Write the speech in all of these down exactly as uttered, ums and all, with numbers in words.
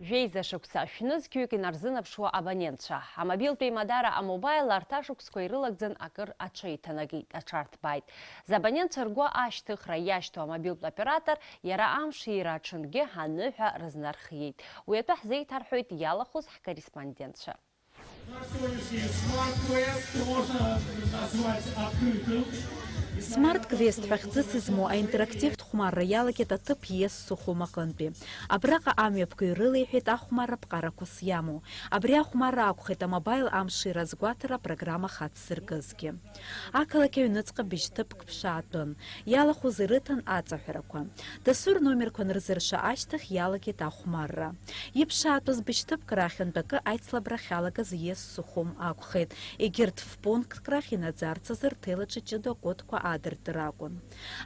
Жәеиза шықәса, шәнызқьҩык инарзынаԥшуа абонентцәа. Амобилтә еимадара А-Мобаил арҭ ашықәсқәа ирылагӡан акыр аҽеиҭанакит, аҽарҭбааит. Забонентцәа ргәы ашьҭыхра иашьҭоу амобилтә оператор иара амшира аҽынгьы аныҳәа рызнархиеит. Уи атәы ҳзеиҭарҳәоит иалахәыз ҳкорреспондентцәа. Наш сегодняшний смарт-квест можно назвать открытым. Смарт-квест ҳәа хьӡыс измоу аинтерактивтә хәмарра иалагеит аҭыԥ Иес Сухум аҟынтәи. Абраҟа амҩаԥгаҩ ирылеиҳәеит ахәмарра ԥҟарақәас иамоу. Абри ахәмарра акәхеит А-Мобаил амшира азгәаҭара апрограмма хацзыркызгьы. Ақалақь аҩныҵҟа быжьҭыԥк ԥшаатәын. Иалахәыз ирыҭан аҵаҳәарақәа. Дасу рномерқәа анырзырша ашьҭахь иалагеит ахәмарра. Иԥшаатәыз быжьҭыԥк рахьынтә акы аицлабра ахьалагаз Иес Сухум акәхеит. Егьырҭ ф-пунктк рахь инаӡарц азы рҭелаҿы ҷыдоу акодқәа аадыртыр акәын.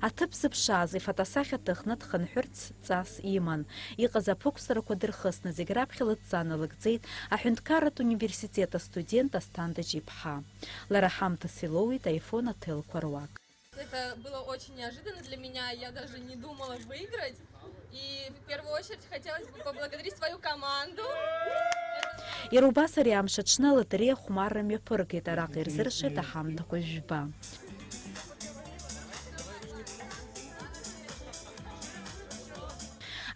Аҭыԥ зыԥшааз ифотосахьа ҭыхны дхынҳәырц ҵас иман. Иҟаз аԥықәсарақәа дырхысны зегь раԥхьа лыдҵа налыгӡеит аҳәынҭқарратә университет астудент Асҭанда Џьиԥҳа. Лара ҳамҭас илоуит аифон аҭелқәа руак. Это было очень неожиданно для меня, я даже не думала выиграть. И в первую очередь хотелось бы поблагодарить свою команду. Иара убас ари амш аҽны алотереиа хәмарра мҩаԥыргеит, араҟа ирзыршеит аҳамҭақәа жәба.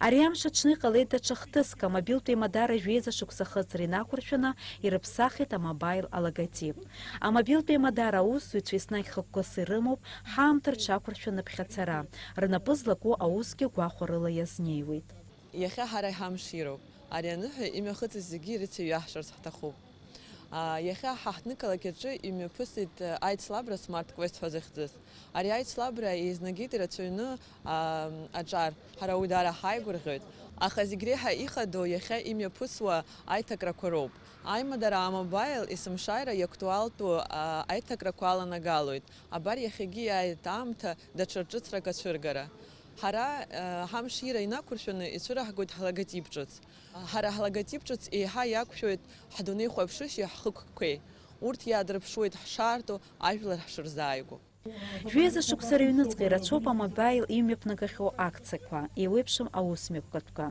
Ари амш аҽны иҟалеит даҽа хҭыск, амобилтә еимадара жәеиза шықәса ахыҵра инақәыршәаны ирыԥсахит А-Мобаил алоготип. Амобилтә еимадара аусзуҩцәа еснагь хықәкыс ирымоуп ҳаамҭа рҽақәыршәаны ԥхьацара, рнапы злаку аусгьы гәахәарыла иазнеиуеит. Иахьа ҳара иҳамшироуп. Ари аныҳәа имҩахыҵыз зегьы ирыцеиҩаҳшарц ҳҭахуп. А, иахьа ҳа ҳҭнықалақь аҿы имҩаԥысит, э, аицлабра Smart Quest ҳәа захьӡыз. Ари аицлабра еизнагеит ирацәаҩны, а, аҿар. Ҳара уи даара ҳаигәырӷьоит. Аха зегь реиҳа ихадоу иахьа имҩаԥысуа аиҭакрақәа роуп. Аимадара А-Мобаил есымшааира иактуалтәу, а, аиҭакрақәа аланагалоит. Абар иахьагьы иааит аамҭа даҽа ҿыцрак ацәыргара. Ҳара, э, ҳамшира инақәыршәаны ицәыраҳгоит ҳлоготип ҿыц. Ҳара ҳлоготип ҿыц еиҳа иақәшәоит ҳдунеихәаԥшышьеи ҳхықәкқәеи. Урҭ иаадырԥшуеит ҳшаарту, ажәлар ҳшырзааигәоу. Жәеиза шықәса рыҩныҵҟа ирацәоуп А-Мобаил имҩаԥнагахьоу акциақәа, еиуеиԥшым аусмҩаԥгатәқәа.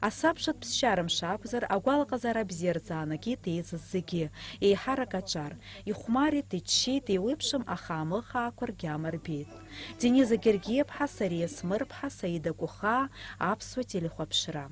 Асабшатә ԥсшьара мшы акәзар, агәалаҟазаара бзиа рзаанагеит еизаз зегьы, еиҳарак аҿар. Ихәмарит, иччеит, еиуеиԥшым ахаамыхаақәа ргьама рбеит. Дениза Гергиаԥҳа, Сариа Смырԥҳа, Саида Кәыхаа, Аԥсуа телехәаԥшра.